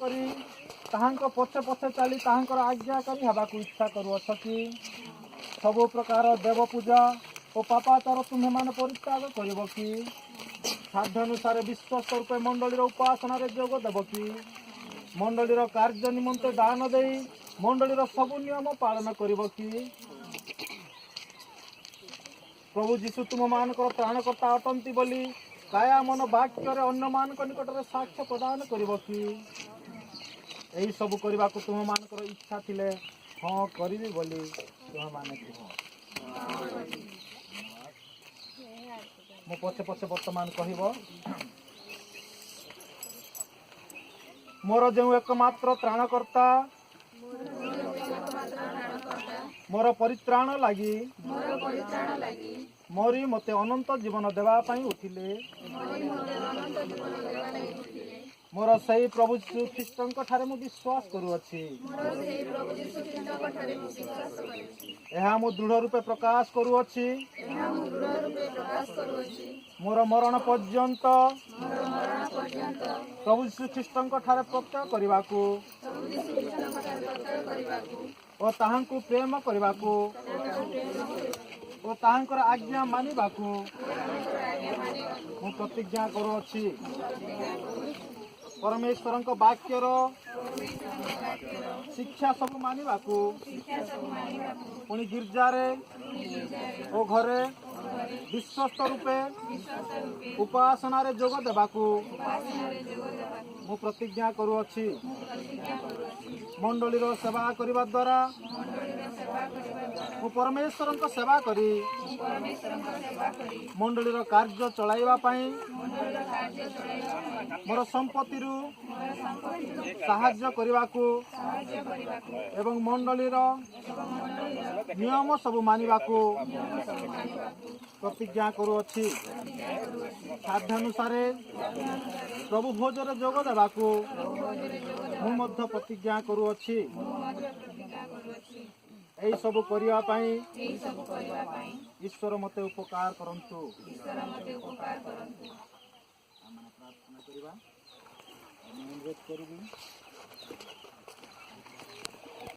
କରି ତାହାଙ୍କ ପଛେ ପଛେ ଚାଲି ତାହାଙ୍କର ଆଜ୍ଞାକାରୀ ହେବାକୁ ଇଚ୍ଛା କରୁଅଛ କି? ସବୁ ପ୍ରକାର ଦେବ ପୂଜା ଓ ପାପାଚାର ତୁମ୍ଭେମାନେ ପରିତ୍ୟାଗ କରିବ କି? ସାଧ୍ୟାନୁସାରେ ବିଶ୍ୱସ୍ତ ରୂପେ ମଣ୍ଡଳୀର ଉପାସନାରେ ଯୋଗ ଦେବ କି? ମଣ୍ଡଳୀର କାର୍ଯ୍ୟ ନିମନ୍ତେ ଦାନ ଦେଇ ମଣ୍ଡଳୀର ସବୁ ନିୟମ ପାଳନ କରିବ କି? ପ୍ରଭୁ ଯୀଶୁ ତୁମମାନଙ୍କର ତ୍ରାଣକର୍ତ୍ତା ଅଟନ୍ତି ବୋଲି କାୟା ମନ ବାକ୍ୟରେ ଅନ୍ୟମାନଙ୍କ ନିକଟରେ ସାକ୍ଷ୍ୟ ପ୍ରଦାନ କରିବ କି? ଏହି ସବୁ କରିବାକୁ ତୁମମାନଙ୍କର ଇଚ୍ଛା ଥିଲେ ହଁ କରିବି ବୋଲି ତୁମେମାନେ କୁହ। ମୁଁ ପଛେ ପଛେ ବର୍ତ୍ତମାନ କହିବ। ମୋର ଯେଉଁ ଏକମାତ୍ର ତ୍ରାଣକର୍ତ୍ତା ମୋର ପରିତ୍ରାଣ ଲାଗି ମରି ମୋତେ ଅନନ୍ତ ଜୀବନ ଦେବା ପାଇଁ ଉଠିଲେ, ମୋର ସେଇ ପ୍ରଭୁ ଯୀଶୁ ଖ୍ରୀଷ୍ଟଙ୍କ ଠାରେ ମୁଁ ବିଶ୍ୱାସ କରୁଅଛି। ଏହା ମୁଁ ଦୃଢ଼ ରୂପେ ପ୍ରକାଶ କରୁଅଛି। ମୋର ମରଣ ପର୍ଯ୍ୟନ୍ତ ପ୍ରଭୁ ଯୀଶୁ ଖ୍ରୀଷ୍ଟଙ୍କ ଠାରେ ପ୍ରତ୍ୟୟ କରିବାକୁ ଓ ତାହାଙ୍କୁ ପ୍ରେମ କରିବାକୁ ଓ ତାହାଙ୍କର ଆଜ୍ଞା ମାନିବାକୁ ମୁଁ ପ୍ରତିଜ୍ଞା କରୁଅଛି। ପରମେଶ୍ୱରଙ୍କ ବାକ୍ୟର ଶିକ୍ଷା ସବୁ ମାନିବାକୁ, ପୁଣି ଗିର୍ଜାରେ ଓ ଘରେ ବିଶ୍ୱସ୍ତ ରୂପେ ଉପାସନାରେ ଯୋଗ ଦେବାକୁ ମୁଁ ପ୍ରତିଜ୍ଞା କରୁଅଛି। ମଣ୍ଡଳୀର ସେବା କରିବା ଦ୍ୱାରା ମୁଁ ପରମେଶ୍ୱରଙ୍କ ସେବା କରି ମଣ୍ଡଳୀର କାର୍ଯ୍ୟ ଚଳାଇବା ପାଇଁ ମୋର ସମ୍ପତ୍ତିରୁ ସାହାଯ୍ୟ କରିବାକୁ ଏବଂ ମଣ୍ଡଳୀର ନିୟମ ସବୁ ମାନିବାକୁ ପ୍ରତିଜ୍ଞା କରୁଅଛି। ସାଧ୍ୟାନୁସାରେ ପ୍ରଭୁ ଭୋଜରେ ଯୋଗ ଦେବାକୁ ମୁଁ ମଧ୍ୟ ପ୍ରତିଜ୍ଞା କରୁଅଛି। ଏହି ସବୁ କରିବା ପାଇଁ ଈଶ୍ୱର ମୋତେ ଉପକାର କରନ୍ତୁ। ଆମେ ପ୍ରାର୍ଥନା କରିବା। ମୁଁ ଅନୁରୋଧ କରିବି